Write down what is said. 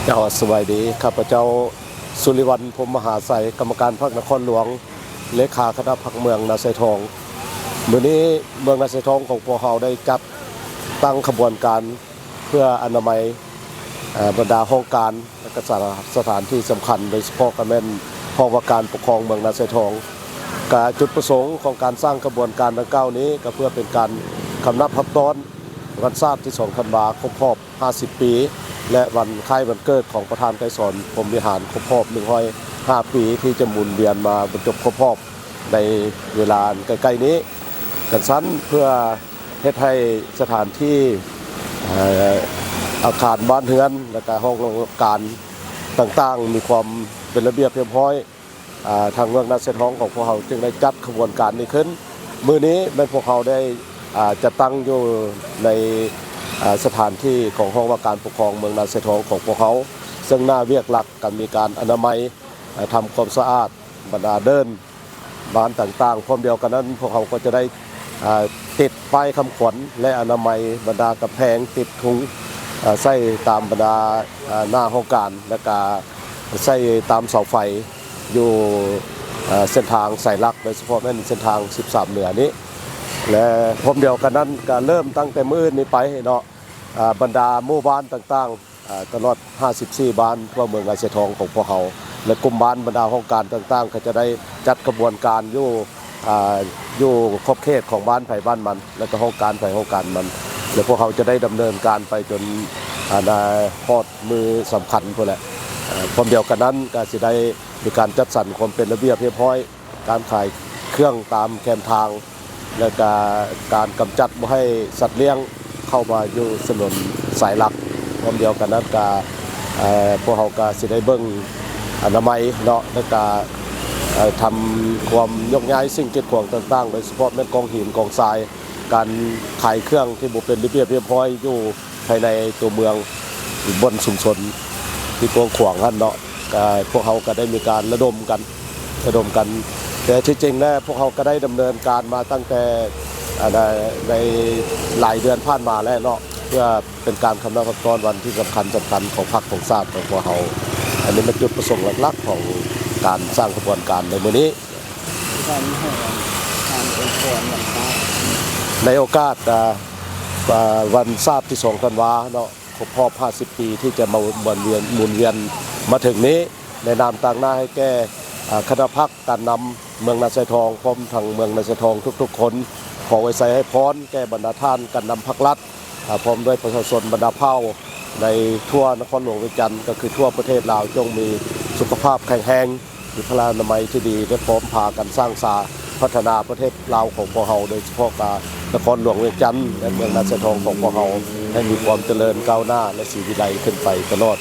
ເຈົ້າ ສະບາຍດີ. ຂ້າພະເຈົ້າ ສຸລິວັນ ພົມມະຫາໄຊ, ກຳມະການພັກນະຄອນຫຼວງ, ເລຂາຄະນະພັກເມືອງນາຊາຍທອງ. ມື້ນີ້ເມືອງນາຊາຍທອງຂອງພວກເຮົາໄດ້ຈັດຕັ້ງຂະບວນການເພື່ອອະນາໄມ ເອີ ບັນດາຫ້ອງການ ແລະ ກະສະ ສະຖານທີ່ສຳຄັນ, ໂດຍສະເພາະກະແມ່ນຫ້ອງວ່າການປົກຄອງເມືອງນາຊາຍທອງ. ກະຈຸດປະສົງຂອງການສ້າງຂະບວນການດັ່ງກ່າວນີ້ ກະເພື່ອເປັນການຄຳນັບຮັບຕ້ອນວັນຊາດທີສອງທັນວາ ຄົບຮອບຫ້າສິບປີ ແລະ ວັນຄ້າຍວັນເກີດຂອງປະທານໄກສອນ ພົມວິຫານ ຄົບຮອບໜຶ່ງຮ້ອຍຫ້າປີ ທີ່ຈະໝູນວຽນມາບັນຈົບຄົບຮອບໃນເວລາອັນໃກ້ໆນີ້. ກັນຊັ້ນ ເພື່ອເຮັດໃຫ້ສະຖານທີ່ ເອີ ອາຄານບ້ານເຮືອນ ແລະ ກະຫ້ອງການຕ່າງໆ ມີຄວາມເປັນລະບຽບຮຽບຮ້ອຍ, ອາ ທາງເມືອງນາຊາຍທອງຂອງພວກເຮົາຈຶ່ງໄດ້ຈັດຂະບວນການນີ້ຂຶ້ນ. ມື້ນີ້ແມ່ນພວກເຮົາໄດ້ ອາ ຈັດຕັ້ງຢູ່ໃນ ອາ ສະຖານທີ່ຂອງຫ້ອງວ່າການປົກຄອງເມືອງນາຊາຍທອງຂອງພວກເຮົາ, ເຊິ່ງໜ້າວຽກຫຼັກກະມີການອະນາໄມ, ອາ ທຳຄວາມສະອາດບັນດາເດີ່ນບ້ານຕ່າງໆ. ພ້ອມດຽວກັນນັ້ນ ພວກເຮົາກໍຈະໄດ້ ອາ ຕິດປ້າຍຄຳຂວັນ ແລະ ອະນາໄມບັນດາກຳແພງ, ຕິດທຸງ ອາ ໃສ່ຕາມບັນດາ ອາ ໜ້າຫ້ອງການ ແລະ ກະໃສ່ຕາມເສົາໄຟ ຢູ່ ເອີ່ ເສັ້ນທາງສາຍຫຼັກ, ໂດຍສະເພາະແມ່ນເສັ້ນທາງສິບສາມເໜືອນີ້. ແລະ ພ້ອມດຽວກັນນັ້ນ ກະເລີ່ມຕັ້ງແຕ່ມື້ອື່ນນີ້ໄປເນາະ, ອາ ບັນດາໝູ່ບ້ານຕ່າງໆ ອາ ຕະຫຼອດຫ້າສິບສີ່ບ້ານທົ່ວເມືອງນາຊາຍທອງຂອງພວກເຮົາ ແລະ ກຸ່ມບ້ານບັນດາຫ້ອງການຕ່າງໆ ກະຈະໄດ້ຈັດຂະບວນການຢູ່ ອາ ຢູ່ຂອບເຂດຂອງບ້ານໃຜບ້ານມັນ ແລະ ກະຫ້ອງການໃຜຫ້ອງການມັນ ແລະ ພວກເຮົາຈະໄດ້ດຳເນີນການໄປຈົນ ອາ ນາ ຮອດມື້ສຳຄັນພຸ້ນແຫຼະ. ເອີ ພ້ອມດຽວກັນນັ້ນ ກະຊິໄດ້ມີການຈັດສັນຄວາມເປັນລະບຽບຮຽບຮ້ອຍ, ການຂາຍເຄື່ອງຕາມແຄມທາງ ແລະ ກະການກຳຈັດບໍ່ໃຫ້ສັດລ້ຽງເຂົ້າມາຢູ່ຖະໜົນສາຍຫຼັກ. ພ້ອມດຽວກັນນັ້ນກະ ເອີ ພວກເຮົາກະຊິໄດ້ເບິ່ງອະນາໄມເນາະ ແລະ ກະ ເອີ ທຳຄວາມຍົກຍ້າຍສິ່ງກີດຂວາງຕ່າງໆ ໂດຍສະເພາະແມ່ນກອງຫີນກອງຊາຍ, ການຂາຍເຄື່ອງທີ່ບໍ່ເປັນລະບຽບຮຽບຮ້ອຍຢູ່ພາຍໃນຕົວເມືອງ, ບ່ອນຊຸມຊົນທີ່ກວ້າງຂວາງຫັ້ນເນາະ. ກະ ພວກເຮົາກະໄດ້ມີການລະດົມກັນ ລະດົມກັນ, ແຕ່ທີ່ຈິງແລ້ວພວກເຮົາກະໄດ້ດຳເນີນການມາຕັ້ງແຕ່ ອາ ໃນ ໃນຫຼາຍເດືອນຜ່ານມາແລ້ວເນາະ ເພື່ອເປັນການຄຳນັບຮັບຕ້ອນວັນທີ່ສຳຄັນ ສຳຄັນຂອງພັກຂອງຊາດຂອງພວກເຮົາ. ອັນນີ້ແມ່ນຈຸດປະສົງຫຼັກໆຂອງການສ້າງຂະບວນການໃນມື້ນີ້. ໃນໂອກາດ ອາ ອາ ວັນຊາດທີສອງທັນວາເນາະ ຄົບຮອບຫ້າສິບປີທີ່ຈະມາໝູນວຽນ ໝູນວຽນມາເຖິງນີ້, ໃນນາມຕາງໜ້າໃຫ້ແກ່ ອາ ຄະນະພັກການນຳເມືອງນາຊາຍທອງ ພ້ອມທັງເມືອງນາຊາຍທອງທຸກໆຄົນ, ຂໍອວຍໄຊໃຫ້ພອນແກ່ບັນດາທ່ານການນຳພັກລັດ ອາ ພ້ອມດ້ວຍປະຊາຊົນບັນດາເຜົ່າໃນທົ່ວນະຄອນຫຼວງວຽງຈັນ ກໍຄືທົ່ວປະເທດລາວ ຈົ່ງມີສຸຂະພາບແຂງແຮງ, ມີພະລານາໄມທີ່ດີ ແລະ ພ້ອມພາກັນສ້າງສາພັດທະນາປະເທດລາວຂອງພວກເຮົາ, ໂດຍສະເພາະກະນະຄອນຫຼວງວຽງຈັນ ແລະ ເມືອງນາຊາຍທອງຂອງພວກເຮົາ ໃຫ້ມີຄວາມຈະເລີນກ້າວໜ້າ ແລະ ສີວິໄລຂຶ້ນໄປຕະຫຼອດ.